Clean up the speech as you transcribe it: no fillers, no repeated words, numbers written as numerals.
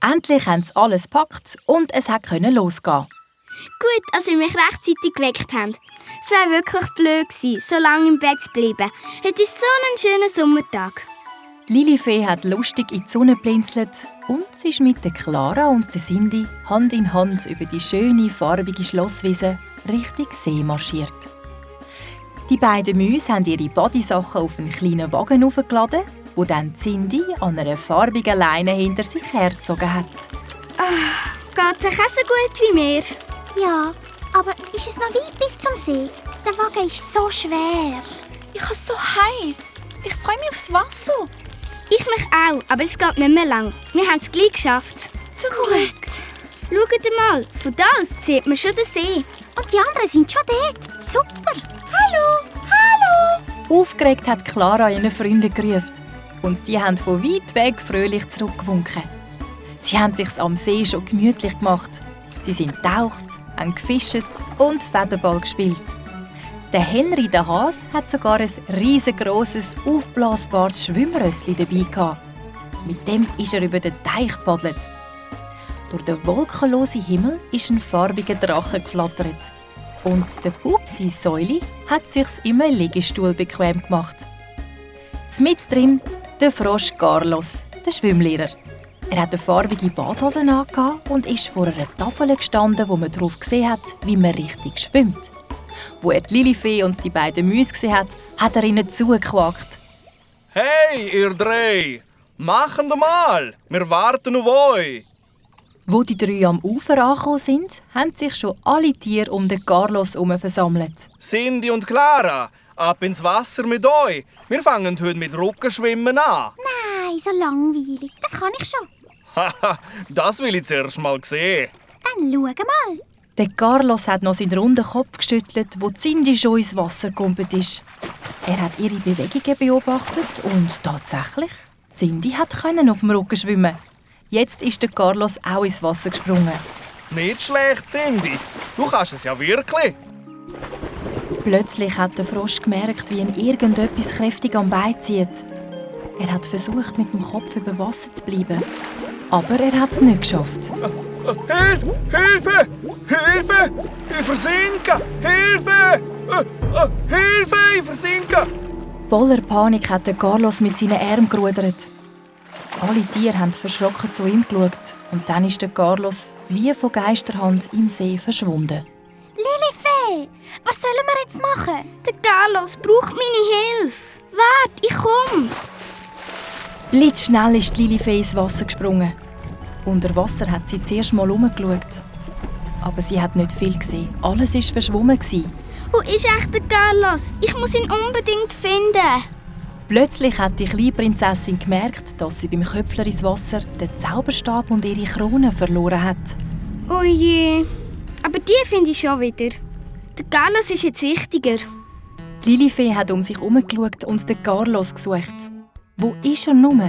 Endlich haben sie alles gepackt und es konnte losgehen. Gut, dass ihr mich rechtzeitig geweckt habt. Es wäre wirklich blöd gewesen, so lange im Bett zu bleiben. Heute ist so ein schöner Sommertag. Lilifee hat lustig in die Sonne geblinzelt und sie ist mit der Clara und der Cindy Hand in Hand über die schöne, farbige Schlosswiese Richtung See marschiert. Die beiden Mäuse haben ihre Badesachen auf einen kleinen Wagen aufgeladen, wo dann Cindy an einer farbigen Leine hinter sich hergezogen hat. Geht's euch auch so gut wie mir? Ja, aber ist es noch weit bis zum See? Der Wagen ist so schwer. Ich habe es so heiß. Ich freue mich aufs Wasser. Ich mich auch, aber es geht nicht mehr lang. Wir haben es gleich geschafft. Zum Glück. Schaut mal, von da aus sieht man schon den See. Und die anderen sind schon dort. Super. Hallo, hallo. Aufgeregt hat Clara ihren Freunden gerufen und die haben von weit weg fröhlich zurückgewunken. Sie haben sich am See schon gemütlich gemacht. Sie sind getaucht, haben gefischt und Federball gespielt. Der Henry der Hase hat sogar ein riesengroßes, aufblasbares Schwimmrössli dabei gehabt. Mit dem ist er über den Teich gepaddelt. Durch den wolkenlosen Himmel ist ein farbiger Drache geflattert. Und der Pupsi Säuli hat sich's im Liegestuhl bequem gemacht. Mit drin der Frosch Carlos, der Schwimmlehrer. Er hat eine farbige Badhose angehabt und ist vor einer Tafel gestanden, wo man darauf gesehen hat, wie man richtig schwimmt. Wo er die Lilifee und die beiden Mäuse gesehen hat, hat er ihnen zugequakt. Hey, ihr drei! Machen mal! Wir warten auf euch! Wo die drei am Ufer angekommen sind, haben sich schon alle Tiere um den Carlos herum versammelt. Cindy und Clara, ab ins Wasser mit euch! Wir fangen heute mit Rückenschwimmen an! Nein, so langweilig. Das kann ich schon. Haha, das will ich zuerst mal sehen. Dann schau mal. Der Carlos hat noch seinen runden Kopf geschüttelt, wo Cindy schon ins Wasser gekumpelt ist. Er hat ihre Bewegungen beobachtet und tatsächlich, Cindy konnte auf dem Rücken schwimmen. Jetzt ist der Carlos auch ins Wasser gesprungen. Nicht schlecht, Cindy. Du kannst es ja wirklich. Plötzlich hat der Frosch gemerkt, wie ihn irgendetwas kräftig am Bein zieht. Er hat versucht, mit dem Kopf über Wasser zu bleiben. Aber er hat es nicht geschafft. Hilfe! Hilfe! Hilfe! Ich versinke! Hilfe! Hilfe! Ich versinke! Voller Panik hat der Carlos mit seinen Armen gerudert. Alle Tiere haben verschrocken zu ihm geschaut. Und dann ist der Carlos wie von Geisterhand im See verschwunden. Lilifee, was sollen wir jetzt machen? Der Carlos braucht meine Hilfe. Warte, ich komme. Blitzschnell ist Lilifee ins Wasser gesprungen. Unter Wasser hat sie zuerst mal herumgeschaut. Aber sie hat nicht viel gesehen. Alles war verschwommen. Wo ist echt der Carlos? Ich muss ihn unbedingt finden. Plötzlich hat die kleine Prinzessin gemerkt, dass sie beim Köpfler ins Wasser den Zauberstab und ihre Krone verloren hat. Oh je. Aber die finde ich schon wieder. Der Carlos ist jetzt wichtiger. Lilifee hat um sich herumgeschaut und den Carlos gesucht. Wo ist er nun?